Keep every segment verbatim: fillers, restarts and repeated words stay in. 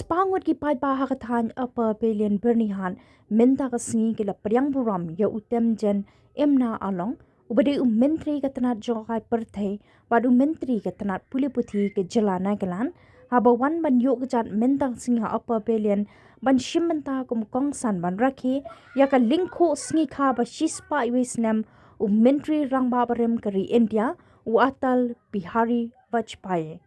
Spah ngut ki paidbah ha ka thaiñ Upper Pavilion Byrnihat mynta ka sngi ki la pdiang burom ïa u Temjen Imna Along, uba dei u Myntri ka tnat jngohkai pyrthei bad u Myntri ka tnat pule puthi ka jylla Nagaland, haba wan ban ïuh kjat mynta ka sngi ha Upper Pavilion ban shim bynta kum u kongsan ban rakhe ïa ka lyngkhuh sngi kha ba shispah wei snem u Myntri Rangbah barim ka ri India, u Atal Bihari Vajpayee.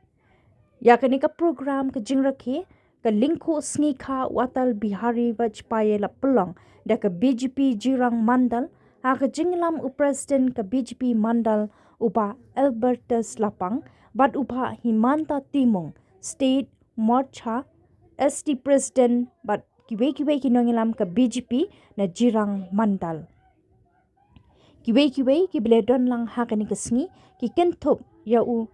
Ïa kane ka program ka jingrakhe ka lyngkhuh sngi kha u Atal Bihari Vajpayee la pynlong da ka B J P Jirang Mandal, ha ka jingïalam u President ka B J P Mandal u Bah Albertus Lapang bad u Bah Himanta Timung, State Morcha S T President, bad kiwei kiwei ki nongïalam ka B J P na Jirang Mandal. Kiwei kiwei kiba la don lang ha kane ka sngi ki kynthup ïa u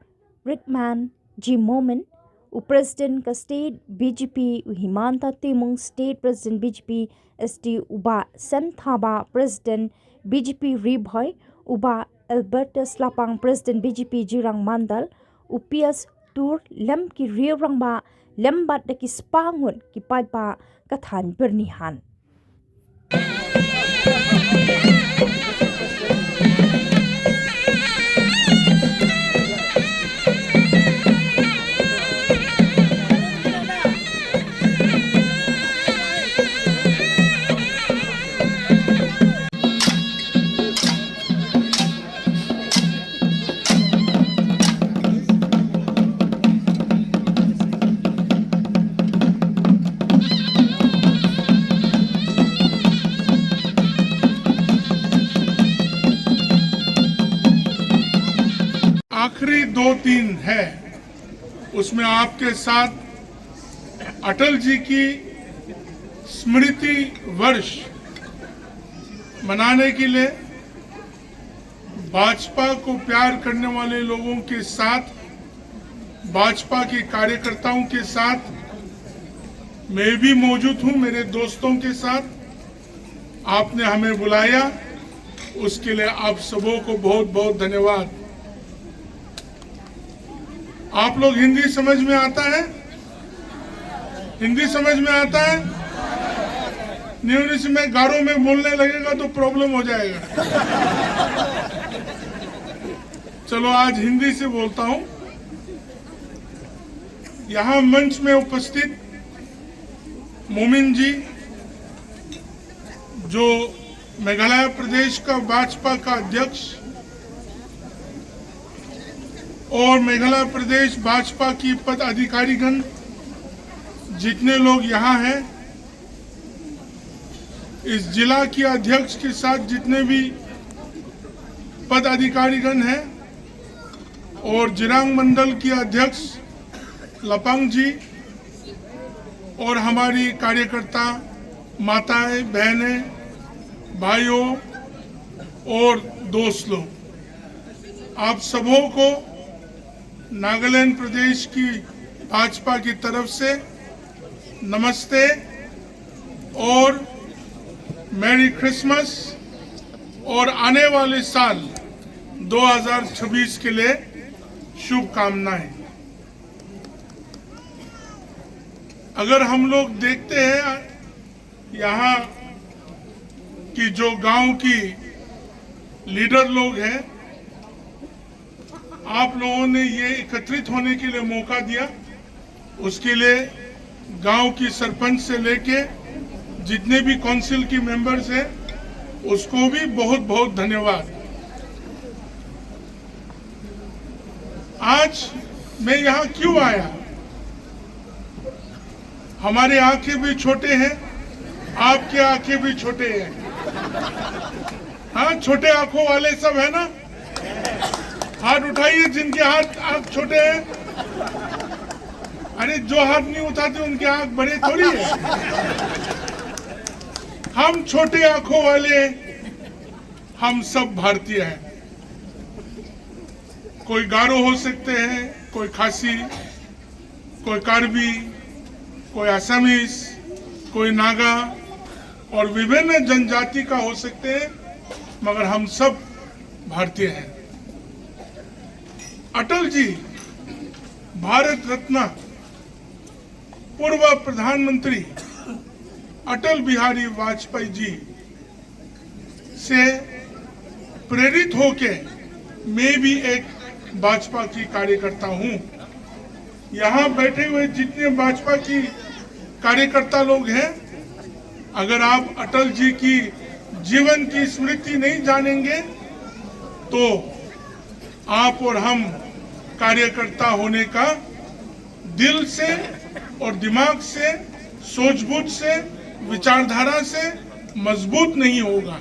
Rickman G Momin, u President ka State B J P, u Himanta Timung, State President B J P S T, u Bah Sen Thabah, President B J P Ri Bhoi, u Bah Albertus Lapang, President B J P Jirang Mandal, u P S Tur, lem ki riew rangbah lem bad da ki spah ngut ki paidbah ka thaiñ Byrnihat. आखिरी दो तीन है, उसमें आपके साथ अटल जी की स्मृति वर्ष मनाने के लिए भाजपा को प्यार करने वाले लोगों के साथ, भाजपा के कार्यकर्ताओं के साथ मैं भी मौजूद हूं, मेरे दोस्तों के साथ। आपने हमें बुलाया, उसके लिए आप सबों को बहुत बहुत धन्यवाद। आप लोग हिंदी समझ में आता है? हिंदी समझ में आता है? नहीं, नहीं, मैं गारो में बोलने लगेगा तो प्रॉब्लम हो जाएगा। चलो, आज हिंदी से बोलता हूं। यहां मंच में उपस्थित मोमिन जी, जो मेघालय प्रदेश का भाजपा का अध्यक्ष, और मेघालय प्रदेश भाजपा की पदाधिकारीगण, जितने लोग यहां हैं, इस जिला की अध्यक्ष के साथ जितने भी पदाधिकारीगण हैं, और जिरांग मंडल की अध्यक्ष लपांग जी, और हमारी कार्यकर्ता माताएं, बहनें, भाइयों और दोस्त लोग, आप सबों को नागालैंड प्रदेश की भाजपा की तरफ से नमस्ते और मेरी क्रिसमस और आने वाले साल दो हज़ार छब्बीस के लिए शुभकामनाएं। अगर हम लोग देखते हैं, यहाँ की जो गांव की लीडर लोग हैं, आप लोगों ने ये एकत्रित होने के लिए मौका दिया, उसके लिए गांव की सरपंच से लेके जितने भी काउंसिल की मेंबर्स हैं, उसको भी बहुत बहुत धन्यवाद। आज मैं यहाँ क्यों आया? हमारे आंखें भी छोटे हैं, आपके आंखें भी छोटे हैं। हाँ, छोटे आंखों वाले सब है ना? हाथ उठाइए जिनके हाथ, आंख छोटे हैं। अरे, जो हाथ नहीं उठाते उनके आंख बड़े थोड़ी है। हम छोटे आंखों वाले, हम सब भारतीय हैं। कोई गारो हो सकते हैं, कोई खासी, कोई कार्बी, कोई असमीज, कोई नागा और विभिन्न जनजाति का हो सकते हैं, मगर हम सब भारतीय हैं। अटल जी भारत रत्न पूर्व प्रधानमंत्री अटल बिहारी वाजपेयी जी से प्रेरित होके मैं भी एक भाजपा की कार्यकर्ता हूँ। यहाँ बैठे हुए जितने भाजपा की कार्यकर्ता लोग हैं, अगर आप अटल जी की जीवन की स्मृति नहीं जानेंगे तो आप और हम कार्यकर्ता होने का दिल से और दिमाग से, सूझबूझ से, विचारधारा से मजबूत नहीं होगा।